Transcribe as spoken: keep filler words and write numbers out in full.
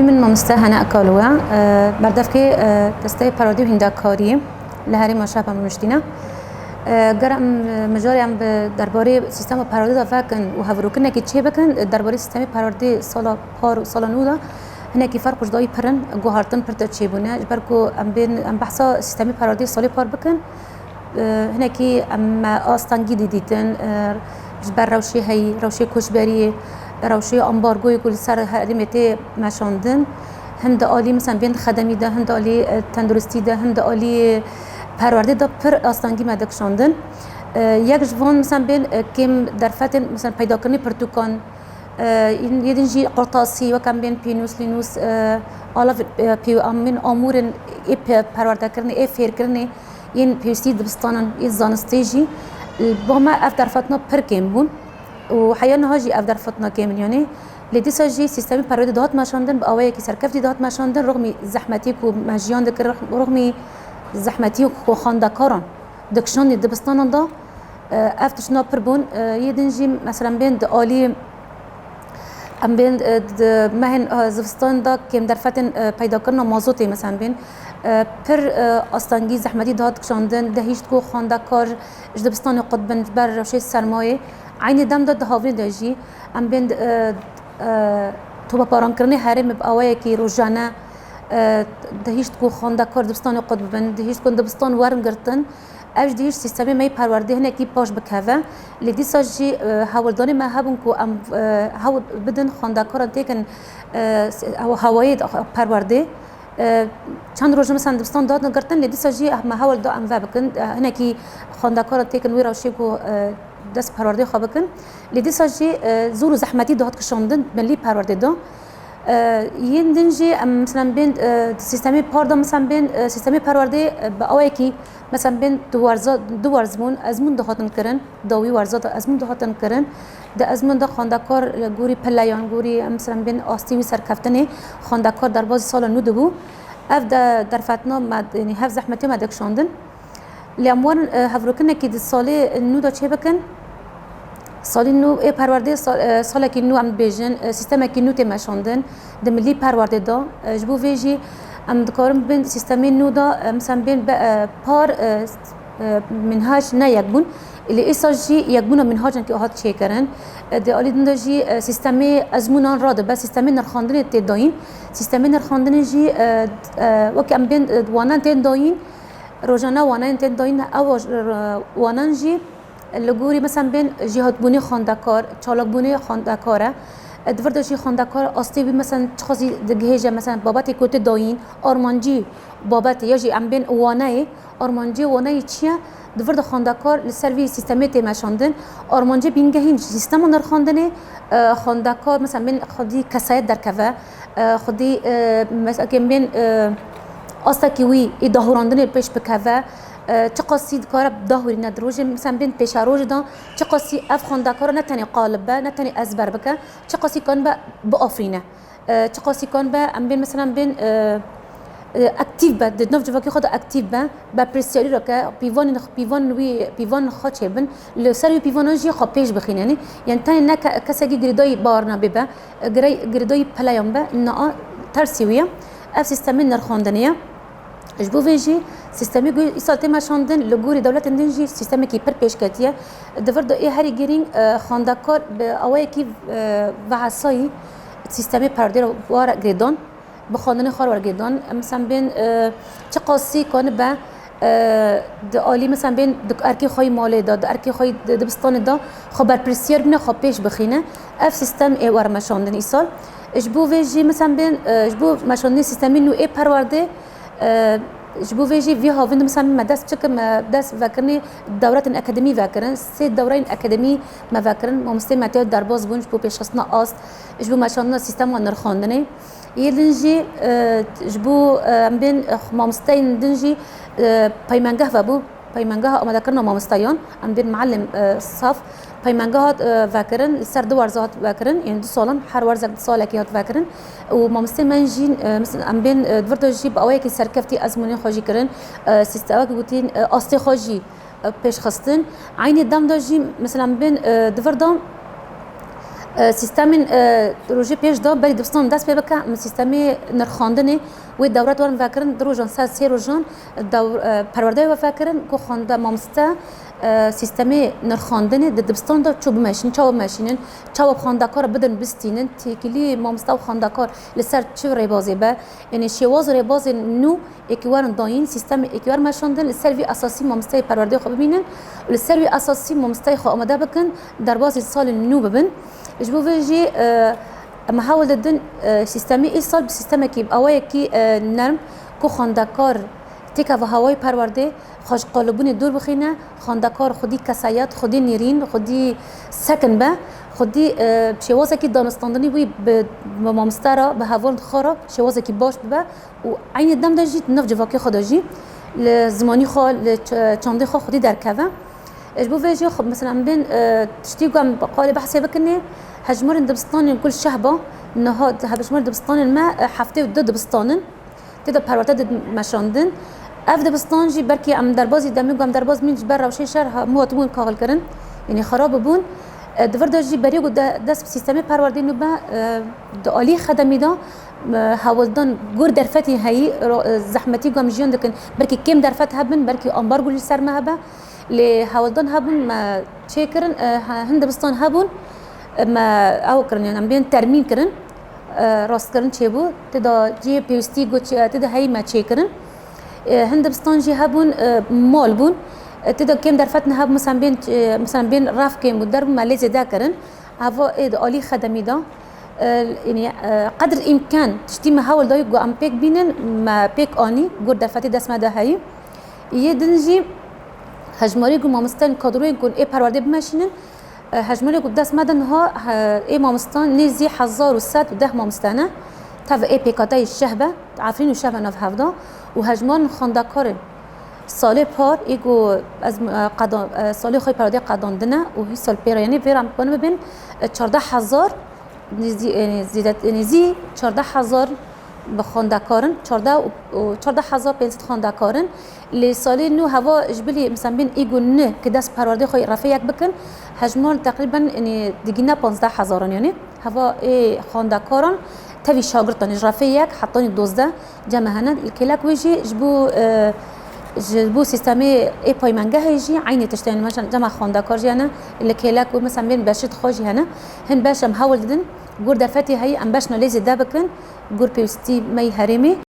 Min mamoste Hene Akalo e, e, berdevkê, e, desteyê perwerdê û hîndakariyê li herêma Şehba Rûniştî ne. E, ger em, e, mijarê em bi derbarê sîstema perwerdê de vekin û hevrokinekê çê bikin, e, derbarê sîstemê perwerdê sala par û sala nû de hinekî ferq û cudayî pir in, guhartin pir tê çêbûne. Ji ber ku em bên, em behsa sîstemê perwerdê salê par bikin, e, hinekî em me astengî dî dîtin, e, ji ber rewşê heyî, rewşê koçberiyê, rewşê ambargoyê ku li ser herêmê tê meşandin. Him di alî, misan bên xedemî de, him di alî, e, tenduristî de, him di alî perwerdê de pir astengî me dikişandin. E, yek ji van, misan bên, e, kêm derfetên, misan peydakirinê pirtûkan, e, yê din jî qurtasî, wek em bên pênûs, lînûs, e, alav, e, pê-, em bên amûrên ê pe-, perwerdekirinê, ê fêrkirinê, yên pêwîstî dibistanan, yên zanistê jî, e, bo me ev derfetina pir kêm bûn. Û heya niha jî ev derfetina kêm in, yanî lê dîsa jî sîstemê perwerdê dihat meşandin, bi awayekî serkeftî dihat meşandin, rixmî zehmetî ku me jiyan dikir, rixmî zehmetî ku xwendekaran dikişandî dibistanan de, e, ev tiştna pir bûn. E, yê din jî, meselen, bên di alî, em bên, e, di mehên, e, zivistan de kêmderfetên, e, peydakirina mazotê, meselen, bên, e, pir, e, astengî, zehmetî dihat kişandin, dihîşt ku xwendekar ji dibistanê qut bin ji ber rewşê sermayê. Eynî dem de di havînê de jî em bên, e, e, topaparankirinê herêmê bi awayekî rojane, e, dihîşt ku xwendekar dibistanê qut bibin, dihîşt ku dibistanê werin girtin. Ev jî dihîşt sîstemê me yê perwerdê hinekî paş bikeve. Lê dîsa jî, e, hewldanê me hebûn ku em, e, hewl bidin xwendekaran têkin, e, s-, hew-, hewayê de perwerdê. E, çend roj, mesela, dibistan dihatin girtin, lê dîsa jî me hewl da em vebikin. E, hinekî xwendekaran têkin wê rewşê ku, e, dest perwerdê xwe bikin. Lê dîsa jî, e, zor û zehmetî dihat kişandin milî perwerdê de. E, yên din jî em, mesela, bên, e, sîstemê par de, mesela, bên, e, sîstemê perwerdê, e, bi awayekî, mesela, bên du werza, du werz bûn, ezmûn dihatin kirin, dawî werza de ezmûn dihatin kirin. Di ezmûn de xwendekar li gorî pileyan, gorî, em, mesela, bên astî wî serkeftinê xwendekar derbazî sala nû dibû. Ev de derfetina me, yanî hev zehmetê me dikişandin. Lê em werin, e, hevrokinekî di salê nû de çêbikin. Salî nû ê perwerdê, sa-, e, salekî nû em dibêjin, e, sîstemekî nû tê meşandin di milî perwerdê de. E, ji bo vê jî em dikarin bên sîstemê nû de, e, em sen bên be, e, par, e, e, minhac ne yekbûn. Lê êsa jî yekbûna minhacan ki hat çêkirin. E, di alî din de jî, e, sîstemê ezmûnan radibe, sîstemê nirxandinê tê dayîn. Sîstemê nirxandinê jî, e, e, wek em bên, e, wanan tên dayîn, rojane wanayên tên dayîn, ew, e, wanan jî li gorî, mesela, bên jêhatbûnê xwendekar, çalakbûnê xwendekar e. E, di vir de jî xwendekar astê wî, mesela, çiqasî digihêje, mesela, babetê ku tê dayîn, armancî babetê ya jî em bên waneyê, armancê waneyê çi ye? Di vir de xwendekar li ser vî sîstemê tê meşandin. Armancê bîngehîn ji sîstema nirxandinê, e, xwendekar, mesela, bên xwedî kesayet derkeve, e, xwedî, e, mesela, bên, e, astekî wî ê dahurandinê pêş bikeve, e, çiqasî dikare dahurîne di rojê, mesela, bên pêşerojê de çiqasî ev xwendekara ne tenê qalib be, ne tenê ezber bike, çiqasî kanibe biafirîne. E, çiqasî kanibe, em bên, mesela, bên, e, e, aktîf be, di nav civakê xwe de aktîf be, berpirsiyarî re ke, pîvanên, pîvanên wî, pîvanên xwe çêbin, li ser wî pîvanan jî xwe pêş bixîne. Yanî, yanî tenê ne ke-, kesekî girêdayî bawerna bê be, e, girey-, girêdayî peleyan be, na tersî wî ye. Ev sîstemê nirxandinê ye. Ji bo vê jî sîstemê ku îsal tê meşandin, li gorî dewletên din jî sîstemekî pir pêşketî ye. Di vir de ê herî girîng, e, xwendekar bi awayekî, e, vehesayî sîstemê perdê re were girêdan, bi xwendinê xwe re were girêdan. Em sen bên, e, çiqasî kanibe, e, di alî, mesela, bên di erkê xwe yî malê de, di erkê xwe yî di dibistanê de xwe berpirsiyar bine, xwe pêş bixîne. Ev sîstem ê were meşandin îsal. Ji bo vê jî, mesela, bên, e, ji bo meşandinê sîstemê nû ê perwerdê, e, ji bo vê jî vî havîn de, mesela, me dest çi kir, me dest vekirinê dewretên akademî vekirin. Sê dewreyên akademî me vekirin. Mamosteyê me tê derbas bûn ji bo pêşxistina ast, ji bo meşandina sîstema nirxandinê. Yê din jî, e, ji bo, e, em bên, e, mamosteyên din jî, e, peymengeh vebû. Peymengeha amadekirina mamosteyan, em bên muallim, e, saf, peymengeha, e, vekirin, li ser du werza hat vekirin, yên du salan, her werzek du salekî hat vekirin. Û mamosteyên me jî, e, mesela, em bên, e, di vir de jî bi awayekî serkeftî ezmûnên xwe jî kirin, e, sîste-, wek gotîn, e, astê xwe jî, e, pêş xistin. Eynî dem de jî, mesela, em bên, e, di vir de E, Sîstemên e, rojê pêş de berî dibistan dest pê bike, em sîstemê nirxandinê wê dewret werin vekirin, du rojan ser sê rojan dew, e, perwerdeyê we vekirin, ku xwende mamoste e, sîstemê nirxandinê di dibistan de çû bimeşînin, çawa bimeşînin, çawa xwendekar bidin bistînin, têkilî mamoste û xwendekar li ser çi rêbazê be, yanî şêwaz û rêbazên nû êkî werin dayîn, sîstemê êkî wer meşandin, li ser vî esasî mamosteyê perwerdeyê xwe bibînin û li ser vî esasî mamosteyê xwe amade bikin, derbasî salên nû bibin. Ji bo vê jî, e, em hewl didin, e, sîstemê îsal bi sîstemekî, bi awayekî, e, nerm, ku xwendekar têkeve hawayê perwerdê, xwe ji qalibûnê dûr bixîne, xwendekar xwedî kesayet, xwedî nêrîn, xwedî sekin be, xwedî, e, şêwazekî danistandinî wî bi, bi mamoste re, bi hevalên xwe re şêwazekî baş bibe. Û eynî dem de jî di nav civakê xwe de jî li zimanî xwe, li ç-, çandê xwe xwedî derkeve. Ji bo vê jî xwe, mesela, em bên, e, tiştî ku em bi qalê behsê bikinê, hejmarên dibistanên ku li Şehba niha di hejmarê dibistanên me, e, heftê û du dibistan in. Tê de perwerde did meşandin. Ev dibistan jî belkî em derbazî demê ku em derbaz bîn ji ber rewşê şer ha-, hemû hatibûn kaxilkirin. Yanî xerab bûbûn. E, di vir de jî berî ku de-, dest bi sîstemê perwerdê nû be, e, di alî xedemî de, e, hewldan gur derfetî heyî, ro-, e, zehmetî ku em jiyan dikin. Belkî kêm derfet hebin, belkî ambargo li ser me hebe. Lê hewldan hebûn me çêkirin, e, he-, hin dibistan hebûn, e, me ew kirin, yani em bên termîn kirin, e, rastkirin çêbû. Tê de cihê pêwîstî got, e, tê de heyî me çêkirin. E, hin dibistan jî hebûn, e, mal bûn. E, tê de kêm derfet nehebû, mesela bên, e, mesela bên ref kêm bû, derbû me lê zêde kirin. Heva ê di alî xedemî de, e, yanî, e, qedr îmkan tiştî me hewl dayî ku em pêk bînin, me pêk anî, gur derfetê dest me de heyî. Yê din jî hejmarî ku mamosteyên kadroyên ku ê perwerdê bimeşînin, e, hejmarî ku dest me de niha, e, ê mamostan nêzî hezar û sed û deh mamoste ne. Tev ê pêkateyê Şehbe, Efrîn û Şehbe nav hevda û hejmarên xwendekarên salê par, ê ku ez, e, qeda-, e, salê xwe perwerdê qedandine û hî sal pê re, yanî vê re em dikarin bibin, e, çardeh hezar, nêzî, e, zêde, nêzî çardeh hezar bi xwendekarin, çardeh û, û çardeh hezar pênc sed xwendekarin. Lê salê nû heva ji bilî, mesela, bên ê ku ne ki dest perwerdê xwe refê yek bikin, hejmar teqrîben, yanî digîne panzdeh hezaran, yanî heva ê xwendekaran tevî şagirtan ji refê yek hetanî dozdeh cem me hene. Li kêlek wê jî ji bo, e, ji bo sîstemê ê paymengehê jî eynî tişt e, yanî mesela cem me xwendekar jî hene, li kêlek wê mesela bên beşê xwe jî hene. Hin beş em hewl didin, gur derfetê heyî em beşna lê zêde bikin, gur pêwîstî me yî herêmê.